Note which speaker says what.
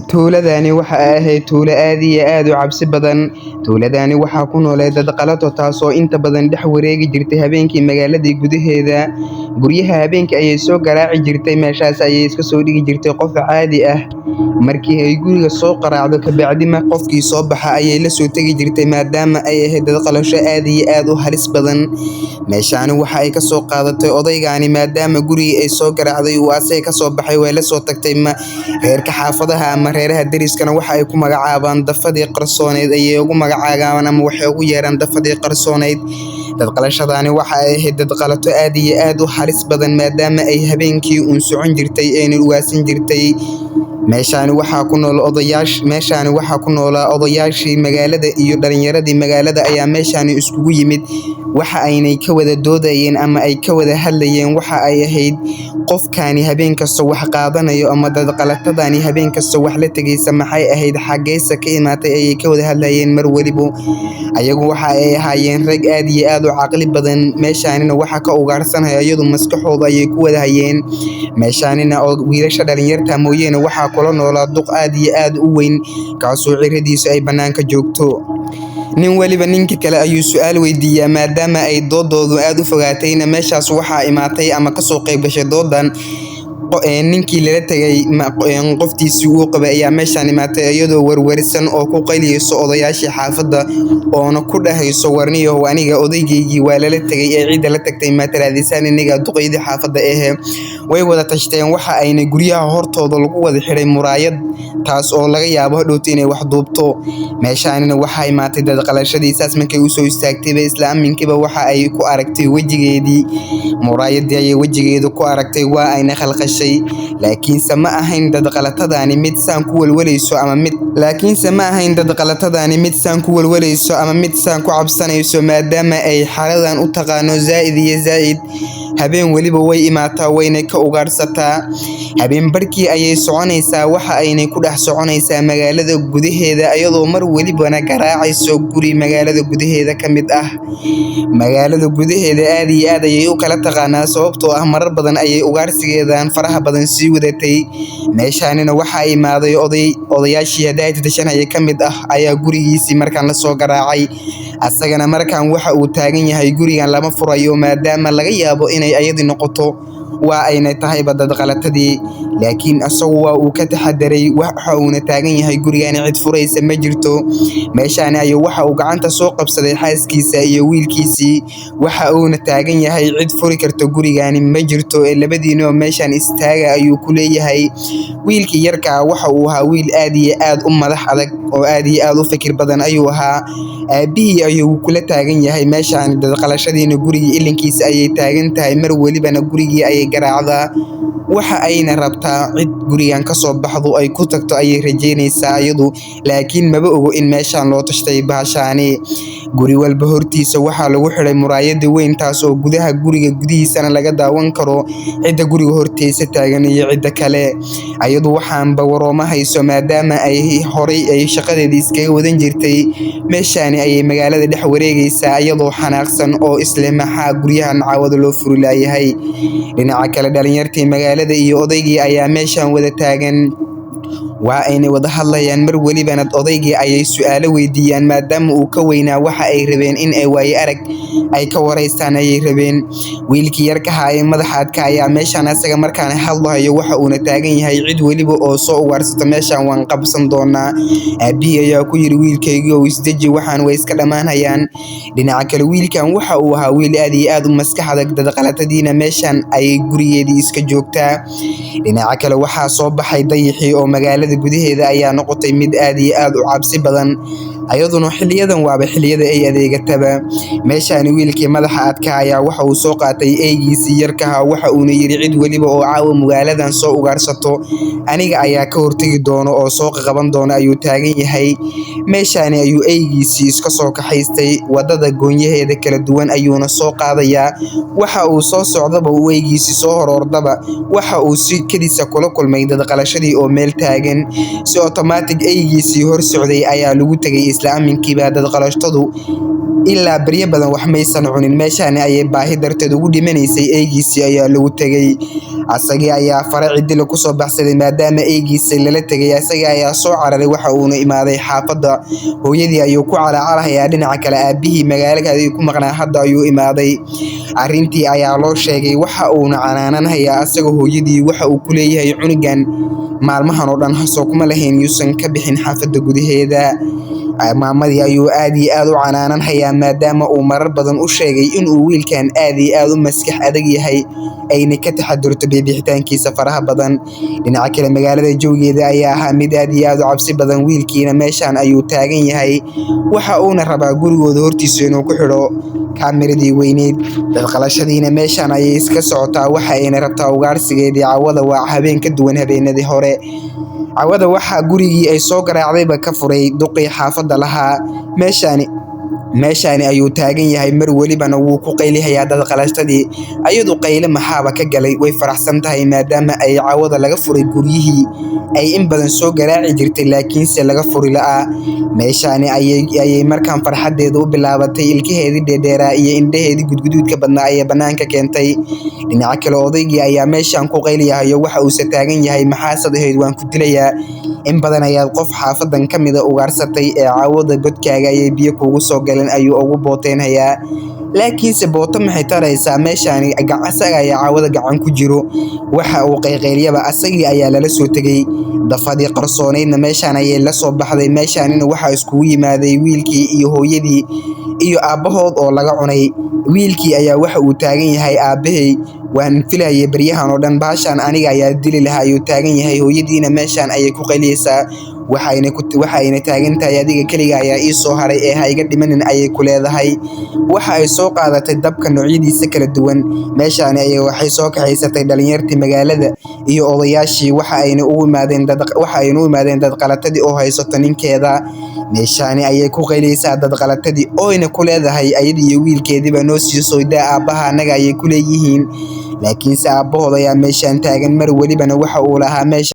Speaker 1: Tuuladani waxa ay ahayd tuulo aad iyo aad u cabsi badan. Tuuladani waxaa ku nooleed dad qalato, taasoo inta badan dhex wareegi jirtay habeenkii magaaladii gudaheeda. Guryaha habeenkii ayay soo garaaci jirtay, meeshaas ayay iska soo dhigi jirtay qof caadi ah. Markii ay guriga soo qaraacdo kabacdima qofkii soo baxa ayay la soo tegi jirtay, maadaama ay ahayd dad qalasho aad iyo aad u halis badan. Meeshaani waxa ay ka soo qaadatay odaygaani, maadaama gurigii ay soo garaacday uu asaga ka soo baxay, way la soo tagtay. Reerka xaafadaha ama reeraha deriskana waxa ay ku magacaabaan dafadii qarsooneyd ayay ugu magacaabaan, ama waxay ugu yeeraan dafadii qarsooneyd. Dad qalashadaani waxa ay ahayd dad qalato aad iyo aad u halis badan, maadaama ay habeenkii uun socon jirtay ayna ugaarsan jirtay. Meeshaani waxaa ku nool odayaasha, meeshaani waxaa ku noolaa odayaashii magaalada iyo dhalinyaradii magaalada ayaa meeshaani iskugu yimid. Waxa aynay ka wada doodayeen ama ay ka wada hadlayeen waxa ay ahayd qofkaani habeen kasta wax qaadanayo ama dad qalatadaani habeen kasta wax la tegaysa maxay ahayd, xaggeysa ka imaatay ayay ka wada hadlayeen mar waliba. Ayagu waxa ay ahaayeen rag aad iyo aad u caqli badan, meeshaanina waxa ka ugaarsanaya iyadu maskaxooda ayay ku wada hayeen. Meeshaanina oo wiilasha dhalinyarta mooyeene waxaa kula noolaa duq aad iyo aad u weyn, kaasoo ciradiisu ay bannaanka joogto. Nin waliba ninka kale ayuu su'aal weydiiyaa, maadaama ay doodoodu aad u fogaatayna meeshaas waxaa imaatay ama kasoo qayb gashay doodan ninkii lala tegay qoftiisii uu qabay ayaa meeshaan imaatay, iyadoo warwarisan oo ku qayliyeyso odayaashii xaafadda oona ku dhahayso, warniyow aniga odaygaygii waa lala tegay ee cidda la tagtay ma taraadisaan iniga duqeydii xaafadda ehe. Way wada tashteen, waxa ayna guryaha hortooda lagu wada xidhay muraayad, taas oo laga yaabo hadhowta inay wax duubto. Meeshaanina waxaa imaatay dad qalashadii, saas markay usoo istaagtayba isla aminkiiba waxa ay ku aragtay wejigeedii, muraayadii ayay wejigeedu ku aragtay, waa ayna khalkhashay. Laakiinse ma ahayn dad qalatadaani mid saan ku walwalayso ama mid laakiinse ma ahayn dad qalatadaani mid saan ku walwalayso ama mid saan ku cabsanayso, maadaama ay xaradan u taqaano zaa'id iyo zaa'id. Habeen weliba way imaataa, wayna ka ugaarsataa. Habeen barkii ayay soconaysaa, waxa aynay ku dhex soconaysaa magaalada gudaheeda, iyadoo mar welibana garaacayso guri magaalada gudaheeda ka mid ah. Magaalada gudaheeda aad iyo aad ayay u kala taqaanaa, sababtoo ah marar badan ayay ugaarsigeedan faraha badan sii wadatay. Meeshaanina waxaa imaaday oday odayaashii hadaayta tashanaya ka mid ah ayaa gurigiisii markaan la soo garaacay. Asagana markaan waxa uu taagan yahay gurigan lama furayo, maadaama laga yaabo inay ayadi noqoto, waa aynay tahayba dad qalatadii. Laakiin asagu waa uu ka taxadaray, waxa uuna taagan yahay gurigaani cid furaysa ma jirto. Meeshaani ayuu waxa uu gacanta soo qabsaday xaaskiisa iyo wiilkiisii, waxa uuna taagan yahay cid furi karto gurigaani ma jirto ee labadiinoo meeshaan istaaga ayuu ku leeyahay. Wiilkii yarkaa waxa uu ahaa wiil aad iyo aad u madax adag oo aad iyo aad u fikir badan ayuu ahaa. Aabihii ayuu kula taagan yahay meeshaan, dad qalashadiina gurigii ilinkiisa ayay taagan tahay, mar welibana gurigii ayay garaacdaa. Waxa ayna rabtaa cid gurigan ka soo baxdo ay ku tagto ayay rajeynaysaa iyadu, laakiin maba ogo in meeshaan loo tashtay bahashaani. Guri walba hortiisa waxaa lagu xidhay muraayada weyn, taas oo gudaha guriga gudihiisana laga daawan karo cidda guriga hortiisa taagan iyo cidda kale. Ayadu waxaanba warooma hayso, maadaama ay horay ay shaqadeedii iskaga wadan jirtay. Meeshaani ayay magaalada dhex wareegaysaa iyadoo xanaaqsan oo isle maxaa guryahan caawada loo furi laayahay. Dhinaca kale dhalinyartii magaalada iyo odaygii ayaa meeshaan wada taagan, waa aynay wada hadlayaan. Mar welibana odaygii ayay su'aalo weydiiyaan, maadaama uu ka weynaa waxa ay rabeen in ay waayo arag ay ka wareystaan ayay rabeen. Wiilkii yarka ahaa ee madaxa adka ayaa meeshaan asaga markaan hadlayo waxa uuna taagan yahay cid weliba oo soo ugaarsato meeshaan waan qabsan doonaa. Aabihii ayaa ku yiri, wiilkaygii oo isdeji, waxaan way iska dhammaanayaan. Dhinaca kale wiilkan waxa uu ahaa wiil aad iyo aad u maskax adag, dad qalatadiina meeshaan ayay gurigeedii iska joogtaa. Dhinaca kale waxaa soo baxay dayixii oo magaalada gudaheeda ayaa noqotay mid aad iyo aad u cabsi badan, ayaduna xiliyadan waaba xiliyada ay adeegataba. Meeshaani wiilkii madaxa adka ayaa waxa uu soo qaatay eygiisii yarkaha, waxa uuna yiri cid weliba oo caawa magaaladan soo ugaarsato aniga ayaa ka hortegi doono oo soo qaban doono ayuu taagan yahay. Meeshaani ayuu eygiisii iska soo kaxaystay, wadada goonyaheeda kala duwan ayuuna soo qaadayaa. Waxa uu soo socdaba uu eygiisii soo horoordaba waxa uu si kedisa kula kulmay dad qalashadii oo meel taagan. tageen. Si otomaatig eygiisii hor socday ayaa lagu tegay isla aminkiiba. Dadqalatadu ilaa baryo badan wax maysan cunin, meeshaani ayay baahi darteed ugu dhimanaysay. Eygiisii ayaa lagu tegay, asagii ayaa fara cidila kusoo baxsaday maadaama eygiisii lala tegay. Asagii ayaa soo cararay, waxa uuna imaaday xaafadda. Hooyadii ayuu ku calaacalhayaa. Dhinaca kale aabihii magaalada ku maqnaa hadda ayuu imaaday. Arrintii ayaa loo sheegay, waxa uuna canaananhayaa asaga hooyadii. Waxa uu ku leeyahay cunugan maalmahan oo dhan hasoo kuma lahayn yuusan ka bixin xaafadda gudaheeda. Maamadii ayuu aad iyo aad u canaananhayaa maadaama uu marar badan u sheegay inuu wiilkan aad iyo aad u maskax adag yahay, ayna ka taxadurto bixitaankiisa faraha badan. Dhinaca kale magaalada jawigeeda ayaa ahaa mid aad iyo aad u cabsi badan. Wiilkiina meeshan ayuu taagan yahay, waxa uuna rabaa gurigooda hortiisa inuu ku xidho kaamiradii weyneyd. Dadqalashadiina meeshan ayay iska socotaa, waxa ayna rabtaa ugaarsigeedii. Cawada waa habeen ka duwan habeenadii hore. Cawada waxaa gurigii ay soo garaacdayba ka furay duqii xaafadda lahaa. Meeshaani ayuu taagan yahay, mar welibana wuu ku qaylihayaa dadqalashtadii. Ayadu qayle maxaaba ka galay, way faraxsan tahay maadaama ay cawada laga furay guryihii ay in badan soo garaaci jirtay, laakiinse laga furi la'aa. Meeshaani ayay markaan farxaddeedu u bilaabatay. Ilkaheedii dheerdheeraa iyo indhaheedii gudguduudka badnaa ayay bannaanka keentay. Dhinaca kale odaygii ayaa meeshaan ku qayliyahayo, waxa uuse taagan yahay maxaasad ahayd, waan ku dilayaa. In badan ayaad qof xaafadan ka mida ugaarsatay ee cawada godkaaga ayay biyo kuugu soo galeen ayuu ugu booteynhayaa. Laakiinse booto maxay taraysaa, meeshaani asaga ayaa cawada gacan ku jiro. Waxa uu qayqaylyaba asagii ayaa lala soo tegay. Dafadii qarsoonaydna meeshaan ayay la soo baxday. Meeshaanina waxaa iskugu yimaaday wiilkii iyo hooyadii iyo aabbahood oo laga cunay. Wiilkii ayaa waxa uu taagan yahay aabbahay waan filayay baryahan oo dhan, bahashaan aniga ayaa dili lahaa ayuu taagan yahay. Hooyadiina meeshaan ayay ku qayliyeysaa, waxayna taagan tahay adiga keliga ayaa ii soo haray ee ha iga dhimanin ayay ku leedahay. Waxa ay soo qaadatay dabka noocyadiisa kala duwan. Meeshaani ayay waxay soo kaxaysatay dhalinyartii magaalada iyo odayaashii. Waxa ayna u imaadeen dadqalatadii oo haysato ninkeeda. Meeshaani ayay ku qayliyeysaa dadqalatadii, ooyna ku leedahay ayadii iyo wiilkeediiba noo sii sooydaa aabbaha annaga ayay ku leeyihiin. Laakiinse aabbahood ayaa meeshaan taagan, mar welibana waxa uu lahaa meesha.